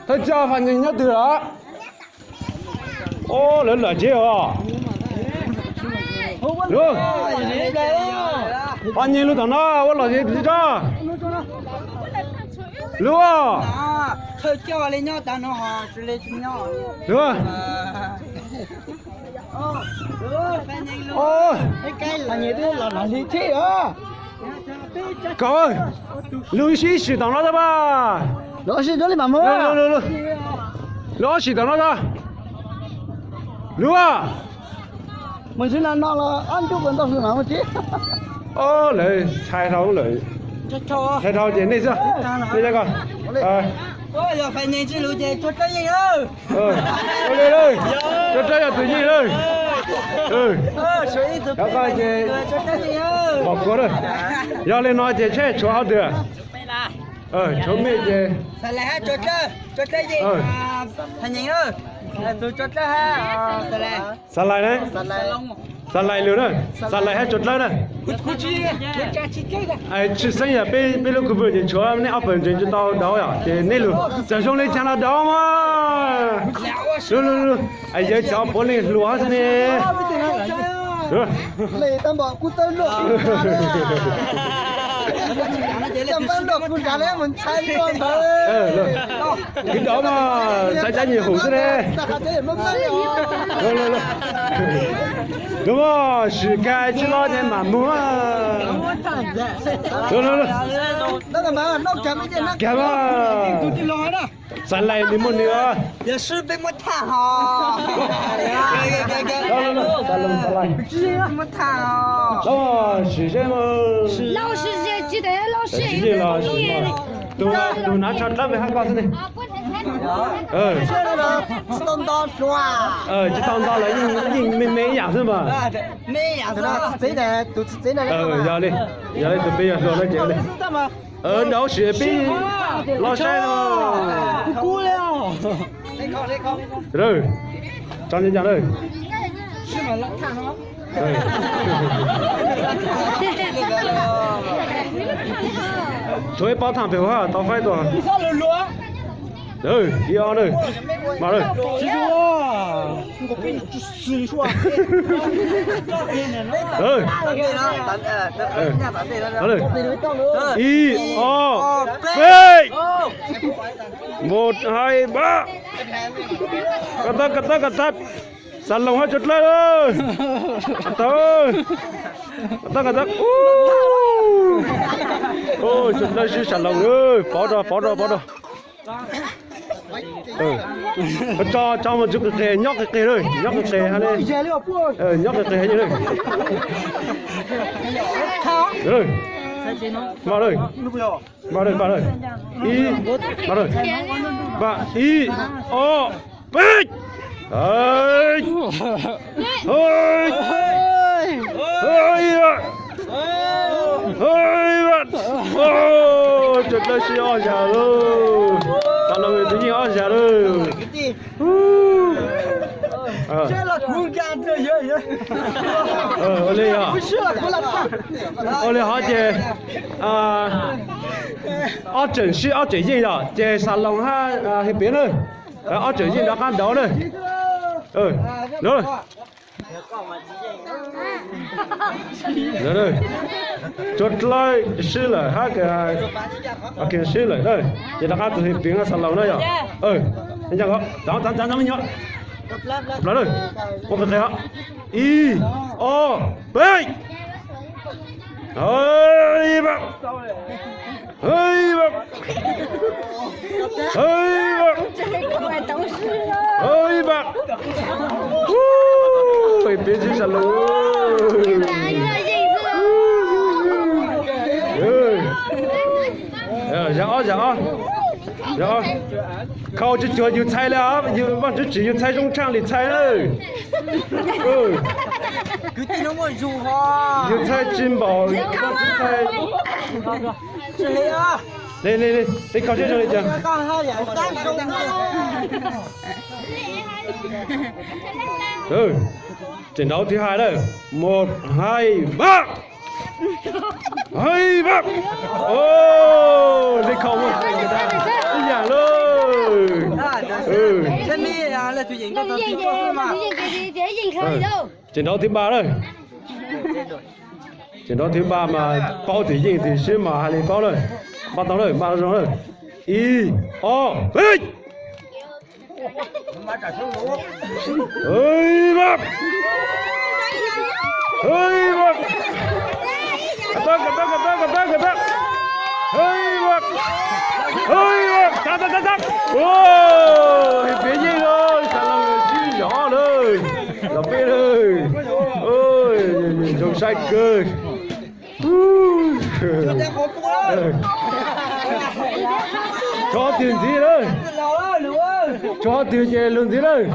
Thawj coj Phaj Nyeem nyob twg lawm? Ob, lawv lawm tsev os. Lub, Phaj Nyeem lub tom no ua los tsev tso. Lub, lub, koj, lub ib sij tom no tau mas. Lub ob sij tom no tau. Lub, mus tsis no no los ob ncuj puas ntau sus no mus tsis. Lawv tshai dhau lawm. Tshai dhau ces nej xwb, nej cov ko. Yog Phaj Nyeem tsis lus ces Tsuag Dlawb yeej. Tsuag Dlawb, Tsuag Dlawb yog tus yeej lawm. Yog ko ces pom kuv lawm. Yog li no ces tshuav hauv twg? Tshuav mej ces Xa Lais na, Xa Lais lwm na, Xa Lais hab Tsuag Dlawb na. Tshwj xeeb yog peb lub kws vwm ces tshuav nej ob pawg ntseeg tsis tau daus yom, ces nej lug txawm zoo li cas los daus mas. Yawg cov puav leej hluas xwb ne. Kwv daus mas xaiv cov nyuam hum xwb ne. Nws sim kag tsis los ces mam mus. Kag mas, Xa Lais nws muaj nws. Sim seb, tus nav tsho dlawb npe hab koj xwb ne. Tsis tau nto los yeej me me ib yam xwb mas. Yog li, yog li tus peb yog hluas no ces daus sim peb los saib no. Tso ntawm no. Tshuav ib pob tham pem hauv tau faib tuaj. Ib ob na, mas na. Ib ob peb. Mus hais npab. Koj tab, koj tab, koj tab. Xa Loos hab Tsuag Dlawb. Koj tab, koj tab. Tsuag Dlawb sib Xa Loos, pov rau, pov rau, pov rau. Tso, tso mus tsis qis qis, nyob qis qis lawm, nyob qis qis hab li. Nyob qis qis hab li. Npaj lawm, npaj lawm, npaj lawm. Ib, npaj lawm. Npaj, ib ob peb. Tsuag Dlawb sib ob zag lauj. Xa Loos tus yeej ob zag lauj. Ua li, ua li hov ces ob tseem sib ob tseem yeej yom, ces Xa Loos hab His Piv na, ob tseem yeej rov qab daus na. Tsuag Dlawb sib lawm hab, sib lawm na, ces rov qab tus His Piv Xa Loos na yom. Ib, ob peb. Hib, hib, hib, peb sib Xa Loos. Zag ob, zag ob. Khaus tsis cuag yus txhais li, Vaajtswv tsim yus txhais zoo tshaaj li txhais. Yus txhais tsis npaum, li, li, li khaus seb zoo li cas. Tseem nraud thib hais lawm, mus hais npab. Hais npab. Li khaus mus ib yam lawm. Ces nrov thib ba lawm. Ces nrov thib ba mas paub twg yeej twg sib mas hais li paub lawm. Npaj tau lawm, npaj zoo lawm. Ib, ob, peb. Piav yeej lawm, sawv daws sib zov lawm, los peb lawm. Zoo saib kawg. Tshuav twg ntxiv lawm? Tshuav twg ces lug ntxiv lawm.